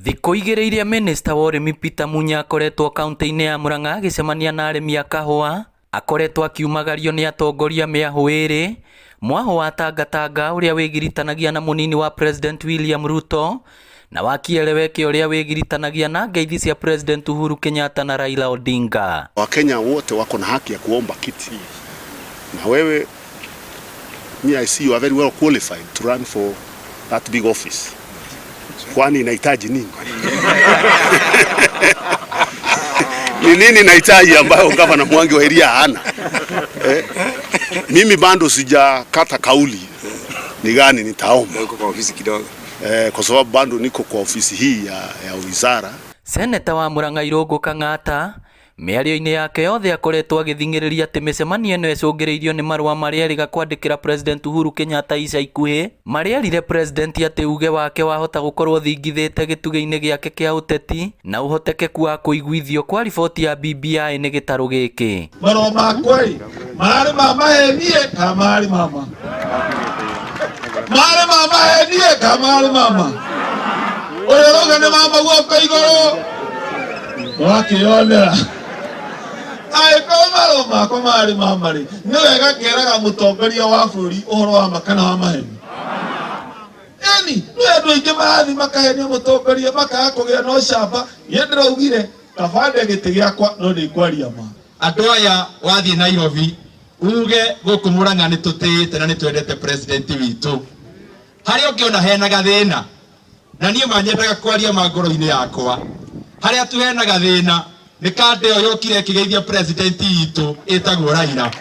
Thikũ igĩrĩ iria Minista wa ũrĩmi Peter Munya akoretwo kaunti-inĩ ya Murang'a agĩcemania na arĩmi a kahũa, akoretwo akiumagario nĩ atongoria mĩahũ ĩrĩ, mwahũ wa Tangatanga ũrĩa wĩgiritanagia na mũnini wa President William Ruto, na wa Kieleweke ũrĩa wĩgiritanagia na ngeithi cia President Uhuru Kenyatta na Raila Odinga. Wakenya wote wako na haki ya kuomba kiti na wewe, me I see you are very well qualified to run for that big office. Kwani inahitaji nini? Ni nini inahitaji ambayo gavana Mwangi wa Iria hana? Eh, mimi bado sijakata kauli ni gani nitaomba Uko kwa ofisi kidogo. eh, kwa sababu bado niko kwa ofisi hii ya wizara. Seneta wa Murang'a Irũngũ Kang'ata mĩario-inĩ yake yothe akoretwo agĩthing'ĩrĩria atĩ mĩcemanio ĩno ĩcũngĩrĩirio nĩ marũa marĩa erĩga kwandĩkĩra President Uhuru Kenyatta ica ikuhĩ marĩa erire President atĩ uge wake wahota gũkorwo ũthingithĩte gĩtugĩ-inĩ gĩake kĩa ũteti na ũhotekeku wa kũiguithio kwa riboti ya BBI nĩ gĩtarũ gĩkĩ. Marũa makwa rĩ, mararĩ ma mahenie kana mararĩ ma ma? Marĩ ma mahenie kana mararĩ ma ma? Ũrĩa ũrauga nĩ ma ma guoko igũrũ, wakĩyonera. Angĩkorwo marũa makwa mararĩ ma ma rĩ, nĩ wega ngeraga mũtongoria wa bũrũri ũhoro wa ma kana wa maheni. Ĩni, nĩ andũ aingĩ marathiĩ makahenia mũtongoria makaga kũgĩa na ũcamba. Niĩ ndĩraugire kaba nde gĩtĩ gĩakwa no nĩ ngwaria ma. Andũ aya wathiĩ Nairobi uge gũkũ Murang'a nĩ tũtĩĩte na nĩ twendete president witũ. Harĩa ũngĩona hena gathĩna, na niĩ ma nyendaga kwaria ma ngoro-inĩ yakwa, harĩa tu hena gathĩna nĩ kanda ĩyo yokire ĩkĩgeithia president itũ ĩtagwo Raila.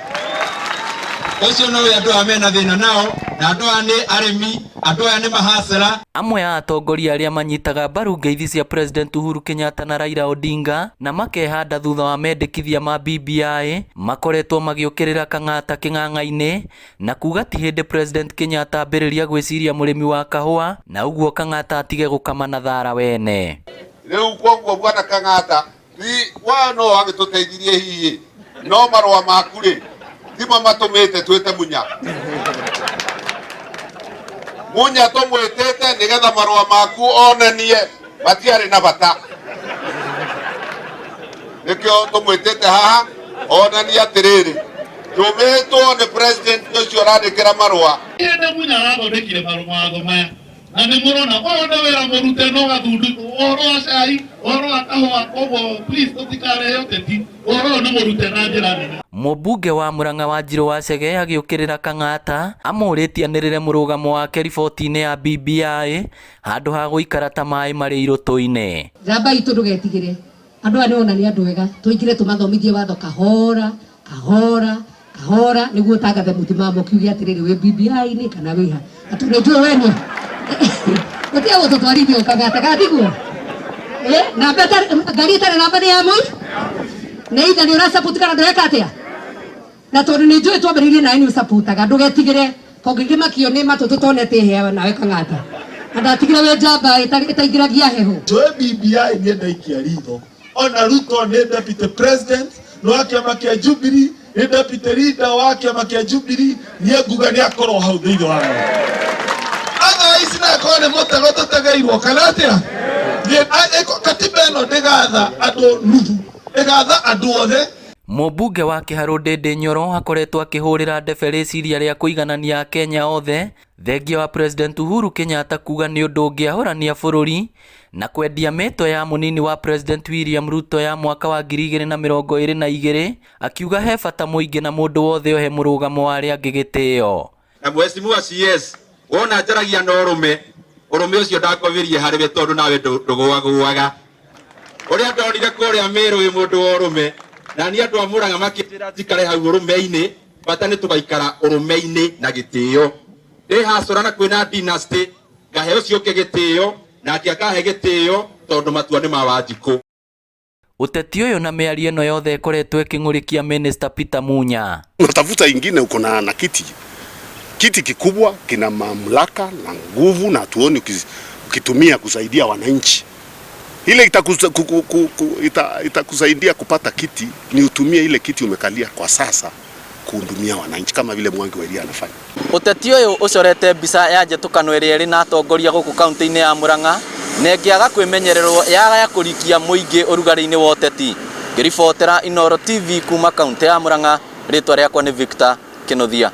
Ũcio nowe andũ aya mena thĩna nao, na andũ aya nĩ arĩmi, andũ aya nĩ mahacera. Amwe a atongoria arĩa manyitaga mbaru ngeithi cia President Uhuru Kenyatta na Raila Odinga na makehanda thutha wa mendekithia ma BBI makoretwo magĩũkĩrĩra Kang'ata kĩng'ang'a-inĩ na kuga ti hĩndĩ President Kenyatta ambĩrĩria gwĩciria mũrĩmi wa kahũa na ũguo Kang'ata atige gũkama na thara wene. Rĩu koguo bwana Kang'ata ti wa no wagĩtũteithirie hihi no marũa maku rĩ timo matũmĩte twĩte Munya. Munya tũmwĩtĩte nĩgetha marũa maku onanie matiarĩ na bata, nĩkĩo tũmwĩtĩte haha onanie atĩrĩrĩ tũmĩtwo nĩ president ũcio ũrandĩkĩra marũa. Hĩndĩ Munya arathondekire mawatho maya na nĩ mũrona ũyũ nĩ wĩra mũrute no gathundu ũhoro wa cai ũhoro wa kahũa, koguo please tũtikarehe ũteti, ũhoro ũyũ nĩ mũrute na njĩra nene. Mũmbunge wa Murang'a Wanjirũ wa Chege agĩũkĩrĩra Kang'ata amũrĩtie anĩrĩre mũrũgamo wake riboti-inĩ ya BBI handũ ha gũikara ta maĩ marĩ irũtũ-inĩ. Njamba itũ ndũgetigĩre, andũ aya nĩwona nĩ andũ ega, tũingĩre tũmathomithie watho kahora kahora kahora nĩguo ũtangathe mũtimamo ũkiuge atĩrĩrĩ wĩ BBI-inĩ kana wĩ ha. Na tondũ njũĩ we nĩ gũtiga gũtũtwarithia ũkagata kana tiguo? Namba ĩtarĩ, ngari ĩtarĩ namba nĩ ya mũi nĩ itha nĩ ũrasupport kana ndũreka atĩa? Na tondũ nĩ njũĩ twambĩrĩirie nawe nĩ ũsupportaga, ndũgetigĩre kũngĩkĩmakio nĩ matũ tũtonete hĩa nawe Kang'ata. Na ndatigire wĩ njamba ĩtaingĩragia heho. Njũĩ BBI niĩ ndaikia ritho ona Ruto nĩ deputy president nĩ wa kĩama kĩa Jubilee, nĩ deputy leader wa kĩama kĩa Jubilee, niĩ nguga nĩ akorwo hau thĩinĩ wa ng'ombe. Otherwise na akorwo nĩ mũtego tũtegeirwo kana atĩa? Katiba ĩno ndĩgatha andũ nuthu, ĩgatha andũ othe. Mũmbunge wa Kĩharũ Ndĩndĩ Nyoro akoretwo akĩhũrĩra ndebe rĩciria rĩa kũiganania Akenya othe thengia wa President Uhuru Kenyatta kuga nĩ ũndũ ũngĩahũrania bũrũri na kwendia mĩto ya mũnini wa President William Ruto ya mwaka wa 2022 akiuga he bata mũingĩ na mũndũ wothe ohe mũrũgamo wa arĩa angĩ gĩtĩo. Na mheshimiwa CS, wona njaragia na ũrũme, ũrũme ũcio ndakobirie harĩ we tondũ nawe ndũgũagũaga. Ũrĩa ndonire kũrĩa Meru wĩ mũndũ wa ũrũme, na niĩ andũ a Murang'a makĩnjĩra njikare hau ũrũme-inĩ, bata nĩ tũgaikara ũrũme-inĩ na gĩtĩo. Ndĩ hacũra na kwĩna dynasty, ngahe ũcio ũngĩ gĩtĩo, nake akahe gĩtĩo tondũ matua nĩ ma Wanjikũ. Ũteti ũyũ na mĩario ĩno yothe ĩkoretwo ĩkĩng'ũrĩkia Minister Peter Munya. Unatafuta ingine uko na kiti. Kiti kikubwa kina mamlaka na nguvu na tuoni ukitumia kusaidia wananchi. Ile itakusaidia kupata kiti ni utumie ile kiti umekalia kwa sasa kuhudumia wananchi kama vile Mwangi wa Iria anafanya. Ũteti ũyũ ũcorete mbica ya njĩtũkano ĩrĩa ĩrĩ na atongoria gũkũ kaunti-inĩ ya Murang'a na ĩngĩaga kwĩmenyererwo yagaya kũrikia mũingĩ ũrugarĩ-inĩ wa ũteti. Ngĩribotera Inooro TV kuma kaũntĩ ya Murang'a, rĩtwa rĩakwa nĩ Victor Kĩnuthia.